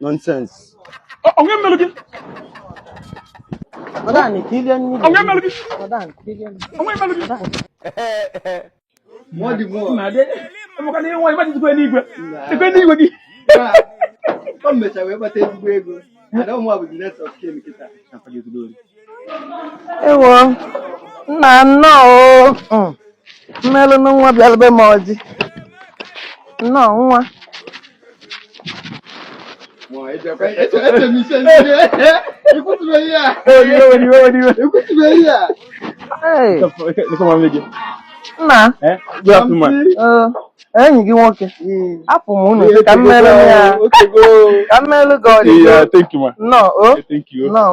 Nonsense. Onwe mmelụ gị. Madam, ka ilie nri. Onwe mmelụ gị. Madam, ka ilie nri. Onwe mmelụ gị. More the more. Na adị. Emeka na ịnwa ịgba jizikwa n'igwe. Dịkwa n'igwe gị. O mechara wee kpata ezigbo ego. Ada ụmụ bụ the next of kin kịta. Ewo, nna nnọọ o. Mmelụ nụ nwa bịara be m ọjị. Nnọọ nwa. Hey, nna, enyi gị nwoke. Afụ m unu ka m melụ ya. Ka m melụ gị ọjị. Thank you, ma. Nnọọ o. Thank you. Nnọọ.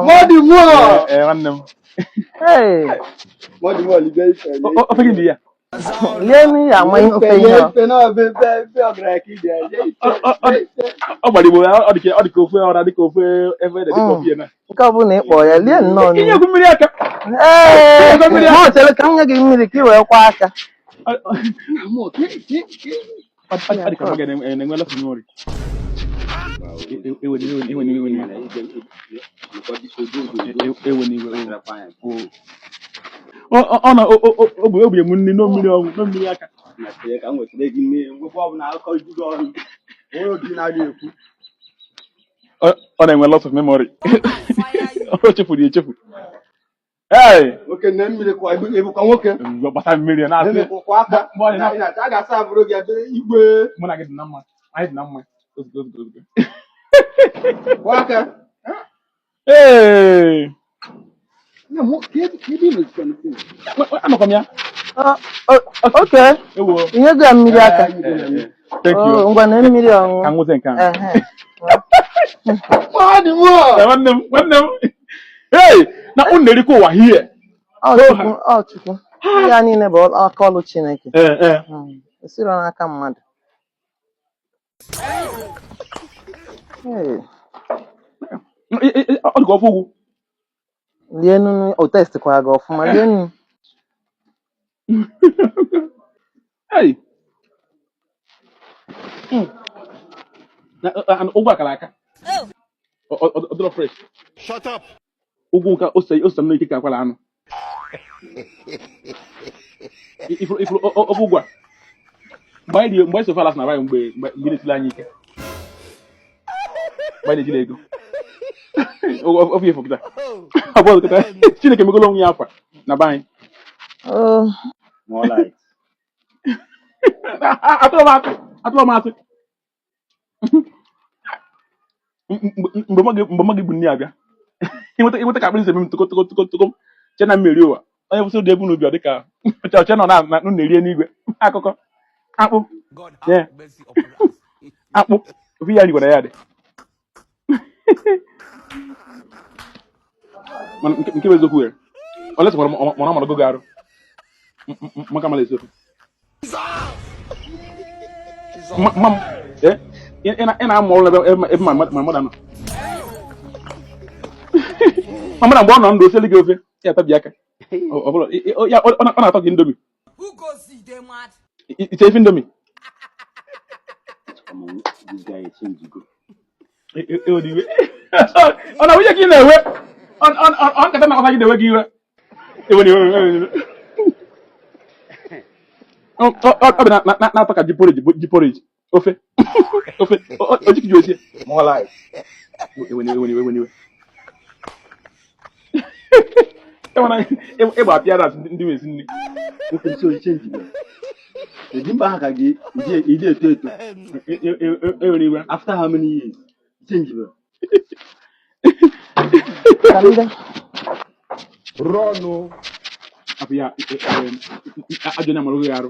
Nwanne m. Hey, Ofe gị dị ya. Lie nri ya ama ofe ihe ọ. Ọ gbara igbo ọ dị ka ofe ọra dị ka ofe efe dị ka ofe na. Nke ọ bụla ị kpọọ ya lie nnọọ Inye nri. egwu mmiri aka. Ee, ma chere ka m nye gị mmiri ka ị wee kwa aka. Ọ dị ka mmadụ na-enwe lọsụ n'ori. Ewe n'iwe ewe n'iwe ewe n'iwe. Ọ na ogbu emu nri no mmiri ọnwụ no mmiri aka. Ọ na-enwe loss of memory. O chefuru echefu. Ee, Nwoke na mmiri kwa ebukwa nwoke. Gbata mmiri na-asị. Kwa aka. A ga-asa abụrụ gị ebe igwe. Mụ na gị dị na mma. Anyị dị na mma. Ozugbo ozugbo ozugbo. Kwa aka. Ee. Anọkwa m ya. Oke, Ewo. inye gị ya mmiri aka. Thank you. Ngwa na mmiri ọṅụṅụ. Ka m nweta nke a. Ehe. Nwanne m, nwanne m. Hey, na unu na-erikwa ụwa hie. Ọ Chukwu, ọ Chukwu. Ya niile bụ aka ọlụ Chineke. Ee. O siro n'aka mmadụ. Hey, Ọ dịka ofe ugwu. Lie nnu, o testikwara gị ọfụma, lie nnu. Hey. Ụgwọ akara aka. Ọ dịrọ fresh. Shut up. Ụgwọ nke ose ose m n'ike ka akwara anụ. Ifuru ofe ụgwọ a. Mgbe anyị mgbe anyị sofa las na anyị mgbe mgbe na-esili anyị ike. Mgbe anyị na-ejila ego. Ofe ifo kịta. Ọ bụ kịta. Chineke megolo onwe ya akwa na be anyị. Oh, More light. Atụrụ m atụ. Atụrụ m atụ. Mgbe mma gị bụ nne abịa. Ịnweta ka akpịrị si eme m toko toko toko toko che na mmeri ụwa. Onye kwụsị ụdị ebe unu bịa dịka che nọ na na na-eri n'igwe. Akụkọ. Akpụ. Akpụ. Ofe ya rigwara ya dị. Mana nke bụ eziokwu ya. Ọ lesịkwara mana ọ mara gị arụ. Maka mara esi ofe. Mma m, ị na-amụ ọrụ ebe ma mmadụ nọ. Ma mmadụ mgbe ọ nọ ndụ osieli gị ofe, ya atabi aka. Ọ na-atọ gị indomi. Iche ife indomi. Ọ na nwunye gị na-ewe. Ọ nkata na ọta gị na-ewe gị iwe. Ewe iwe. Ọ bụ na-atọ ka ji porridge ofe ofe ojiki ji osie. More light. Ewe iwe iwe. Ịgba apịara ndị na-esi nri. Nwoke nso change go. Edi mba ha ka gị ịdị eto eto. Ewe iwe. After how many years? Change go. Ka m bịa. Run. Afọ ya ajọ onye amara oge arụ.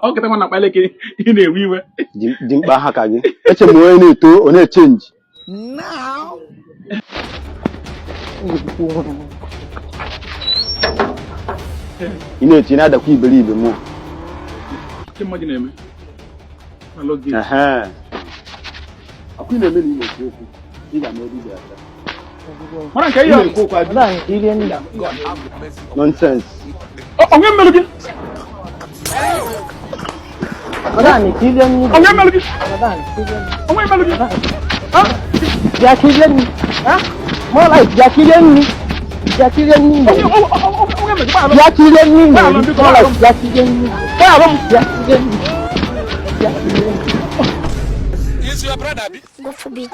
Ọ nkịta nwa na-akpa elekere ị na-ewe iwe. Dị mkpa ha ka gị. Eche m onye na-eto ọ na-echenji. Now. Ị na-eto ị na-adakwa iberibe mụ. Nke mmadụ na-eme. Ọkụ ị na-eme na ị na-ekwu okwu. Ị ga-ama ebe ị ga-ata. Mara nke ihe. Madam, ka ilie nri. Nonsense. Onwe mmelụ gị. Madam, ka ilie nri. Onwe mmelụ gị. Madam, ka ilie nri. Onwe mmelụ gị. Bịa kirie nri. More life, bịa kirie nri. Bịa kirie nri na-eri. Bịa kirie nri na-eri. More life, bịa kirie nri. Bịa kirie nri. Bịa kirie nri. God forbid.